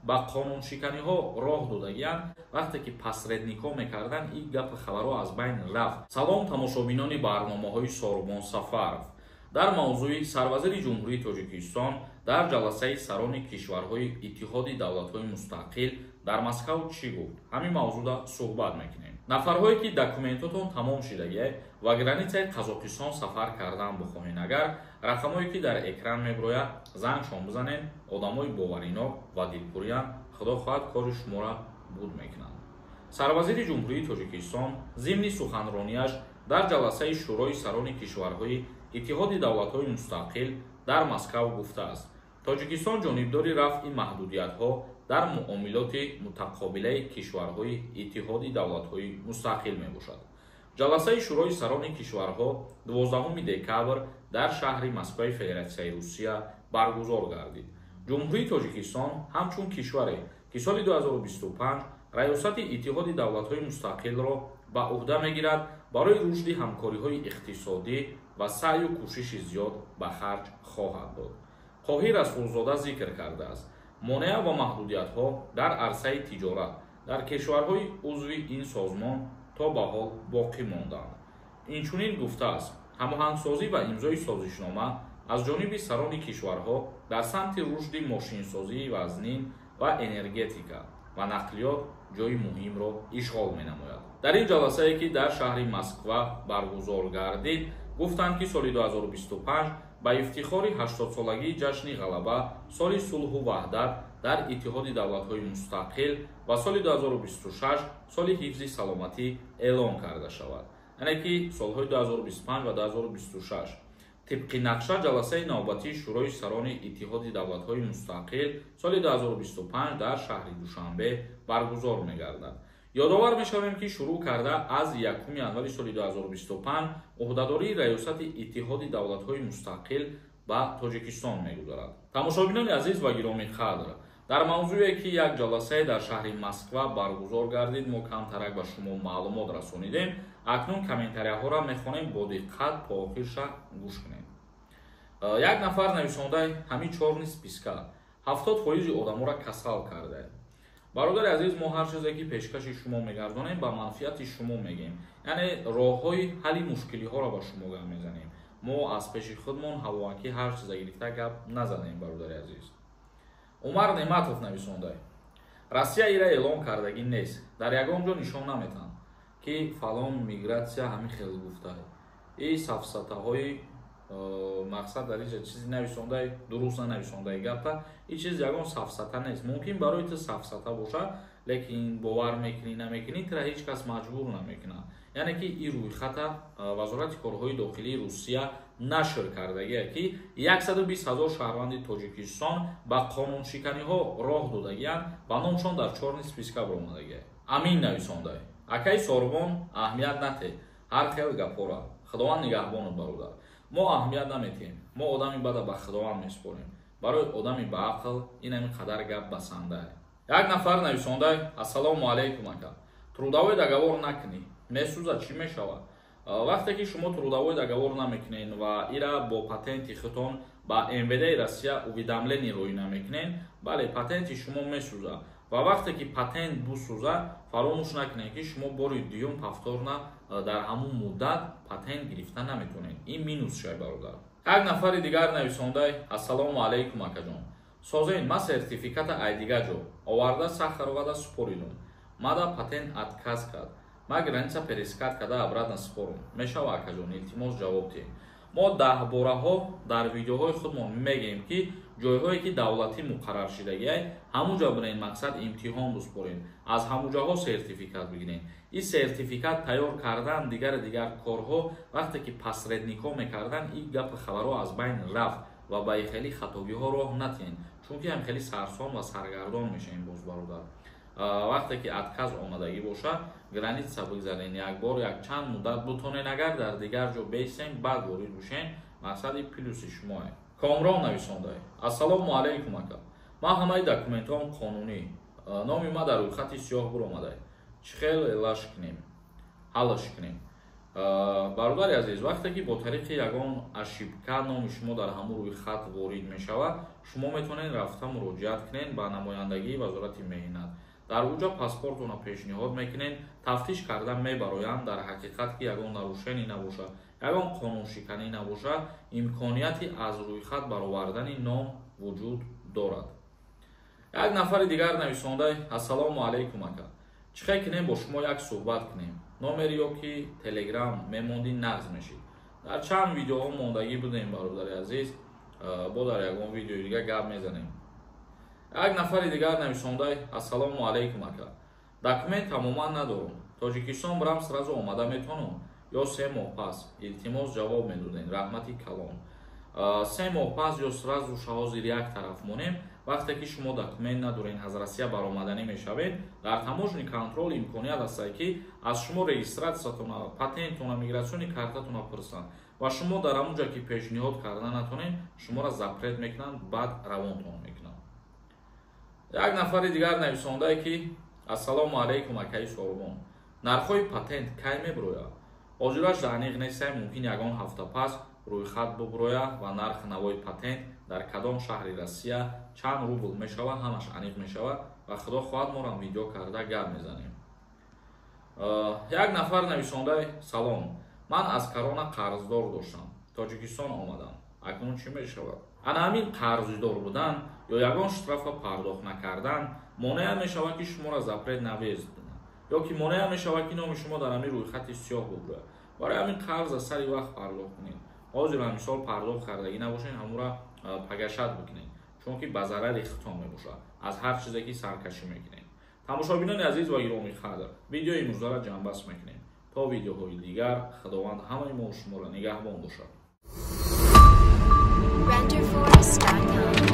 Ба қонуншиканиҳо роҳ додагиянд. Вақте ки посредникҳо мекарданд, ин гапи хабарҳо аз байн рафт. Салом, тамошобинони барномаҳои Сорубон Сафаров. Дар мавзӯи сарвазири Ҷумҳурии Тоҷикистон дар ҷаласаи сарони кишварҳои Иттиҳоди давлатҳои мустақил дар Москав чӣ гуфт, ҳамин мавзӯъда суҳбат мекунем. Нафарҳое ки документотон тамом шидагиай ва границаи Қазоқистон сафар кардан бихоҳен, агар рақамҳое ки дар экран мебирояд, зангшон бизанед. Одамои боваринок ва дилпуриянд, худо хоҳад, кори шуморо буд мекунанд. Сарвазири Ҷумҳурии Тоҷикистон зимни суханронияш дар ҷаласаи Шӯрои сарони кишварҳои Иттиҳоди давлатҳои мустақил дар Москав гуфтааст: Тоҷикистон ҷонибдори рафъи маҳдудиятҳо дар муомилоти мутақобилаи кишварҳои Иттиҳоди давлатҳои мустақил мебошад. Ҷаласаи Шӯрои сарони кишварҳо 12 декабр дар шаҳри Москваи Федератсияи Русия баргузор гардид. Ҷумҳурии Тоҷикистон ҳамчун кишваре ки соли 2025 раёсати Иттиҳоди давлатҳои мустақилро ба ӯҳда мегирад, барои рушди ҳамкориҳои иқтисодӣ ва саъю кӯшиши зиёд ба харҷ хоҳад дод. Қоҳир Расулзода зикр кардааст: монеа ва маҳдудиятҳо дар арсаи тиҷорат дар кишварҳои узви ин созмон то ба ҳол боқӣ мондаанд. Инчунин гуфтааст: ҳамоҳангсозӣ ва имзои созишнома аз ҷониби сарони кишварҳо дар самти рушди мошинсозии вазнин ва энергетика ва нақлиёт ҷои муҳимро ишғол менамояд. Дар ин ҷаласае ки дар шаҳри Москва баргузор гардид, гуфтанд ки соли 2025 ба ифтихори 80-солагии ҷашни Ғалаба, соли сулҳу ваҳдат дар Иттиҳоди давлатҳои мустақил ва соли 2026 соли ҳифзи саломатӣ эълон карда шавад, яъне ки солҳои 2025 ва 2026. Тибқи нақша, ҷаласаи навбатии Шӯрои сарони Иттиҳоди давлатҳои мустақил соли 2025 дар шаҳри Душанбе баргузор мегардад. Ёдовар мешавем, ки шурӯъ карда аз 1 январи соли 2025 ӯҳдадории раёсати Иттиҳоди давлатҳои мустақил ба Тоҷикистон мегузарад. Тамошобинони азиз ва гиромӣ қадр, дар мавзӯе ки як ҷаласае дар шаҳри Москва баргузор гардид, мо камтарак ба шумо маълумот расонидем. Акнун комментарияҳоро мехонем, бо диққат то охирша гӯш кунем. Як нафар нависонда: ҳамин чёрный списка 70% одаморо касал кардае. Бародари азиз, мо ҳар чизе ки пешкаши шумо мегардонем, ба манфиати шумо мегем, яъне роҳҳои ҳалли мушкилиҳоро ба шумо гап мезанем. Мо аз пеши худмон ҳавоакӣ ҳар чиза гирифта гап назанем, бародари азиз. Умар Неъматов нависонда: Россия ира эълон кардагӣ нест, дар ягон ҷо нишон наметаҳанд, ки фалон мигратсия ҳамин хел гуфта. И сафсатаҳои мақсад дар инҷа чизи нависондаи дуруст нанависондаи гапта. Ин чиз ягон сафсата нест. Мумкин барои ту сафсата бошад, лекин бовар мекунӣ, намекунӣ, тура ҳеҷ кас маҷбур намекунад. Яъне ки ин рӯйхата Вазорати корҳои дохилии Русия нашр кардагие, ки 120 ҳазор шаҳрванди Тоҷикистон ба қонуншиканиҳо роҳ додагиянд ва номшон дар чёрный списка баромадагия. Амин нависонда: акаи Сорбон, аҳамият нате ҳар хел гапҳора, Худованд нигаҳбонат. Бародар, мо аҳамият наметиҳем, мо одами бада ба Худованд месупорем. Барои одами баақл ин ҳамин қадар гап басанда. Як нафар нависонда: ассалому алайкум, ака, трудовой договор накунӣ, месӯзад, чӣ мешавад? Вақте ки шумо трудовой договор намекунед ва ира бо патенти худтон ба МВД Россия уведомление рӯй намекунед, бале, патенти шумо месӯзад. Ва вақте ки патент бусӯзад, фаромӯш накунед, ки шумо бори дуюм повторно дар ҳамун муддат патент гирифта наметавонед. Ин минус шай, бародар. Як нафари дигар нависонда: ассалому алайкум, акаҷон, созен, ма сертификата ай дигар ҷо оварда Сахаровада супоридум, мада патент отказ кард, ма граница перескат карда обратно супорум мешава, акаҷон? Илтимос, ҷавоб диҳем. Мо даҳбораҳо дар видеоҳои худмон мегӯем, ки ҷойҳое ки давлатӣ муқаррар шидагиай, ҳамун ҷо бирен, мақсад имтиҳон бисупорен, аз ҳамуҷоҳо сертификат бигирен. Ин сертификат тайёр кардан, дигари дигар корҳо, вақте ки посредникҳо мекарданд, ин гапи хабарҳо аз байн рафт. Ва ба хеле хатогиҳо роҳ натиҳен, чунки ҳам хеле сарсон ва саргардон мешавем боз, бародар. Вақте ки отказ омадагӣ бошад, граница бигзарен, як бор як чанд муддат бутонен, агар дар дигар ҷо бесен, баъд ворид бошен, мақсади плюси шумое. Комрон нависонда: ассалому алайкум, ака, ман ҳамаи документҳоам қонунӣ, номи ма дар рӯйхати сиёҳ буромада, чӣ хел элаш кунем, ҳаллаш кунем? Бародари азиз, вақте ки бо тариқи ягон ошибка номи шумо дар ҳамун рӯйхат ворид мешавад, шумо метавонед рафта муроҷиат кунед ба намояндагии Вазорати меҳнат. Дар уҷа паспортона пешниҳод мекунед, тафтиш карда мебароянд. Дар ҳақиқат ки ягон нарушение набошад, ягон қонуншиканӣ набошад, имконияти аз рӯйхат баровардани ном вуҷуд дорад. Як нафари дигар нависонда: «Ассалому алайкум, ака, чӣ хел кунем, бо шумо як суҳбат кунем? Номери ё ки Телеграм мемондӣ, нағз мешид». Дар чанд видеоҳо мондагӣ будем, бародари азиз, бо дар ягон видеои дигар гап мезанем. Як нафари дигар нависонда: «Ассалому алайкум, ака, документ тамоман надорам, Тоҷикистон бирам, сразу омада метавонам ё 3 моҳ пас? Илтимос, ҷавоб медодем, раҳмати калон». 3 моҳ пас ё сразу шаҳозир як тараф монем. Вақте ки шумо документ надорен, аз Россия баромаданӣ мешавед, дар таможенный контроль имконият аст, ки аз шумо регистрация тона, патентона, миграционный картатона пурсанд ва шумо дар ҳамун ҷо ки пешниҳод карда натонед, шуморо запрет мекунанд, баъд равонтон мекунанд. Як нафари дигар нависондае ки: «Ассалому алайкум, акаи Сорбон, нархҳои патент кай мебирояд?» Ҳозираш аниқ нестай, мумкин ягон ҳафта пас рӯйхат бубирояд ва нархи навои патент дар кадом шаҳри Россия чанд рубл мешавад, ҳамаш аниқ мешавад ва худо хоҳад, морам видео карда гап мезанем. Як нафар нависонда: «Салом, ман аз корона қарздор доштам, Тоҷикистон омадам, акнун чӣ мешавад?» Ана ҳамин қарздор будан ё ягон штрафа пардохт накардан монеа мешавад, ки шуморо запрет на въезд кунанд ё ки монеа мешавад, ки номи шумо дар ҳамин рӯйхати сиёҳ бубирояд. Барои ҳамин қарз аз сари вақт пардохт кунед. Ҳозир мисол пардохт кардагӣ набошед, ҳамура погашать бикунед, чунки ба зарари худтон мебошад аз ҳар чизе ки саркашӣ мекунед. Тамошобинони азиз ва гиромии қадр, видеои имрӯзаро ҷамъбаст мекунем. То видеоҳои дигар Худованд ҳамаи мо шуморо нигаҳбон бошад. Renderforest.com.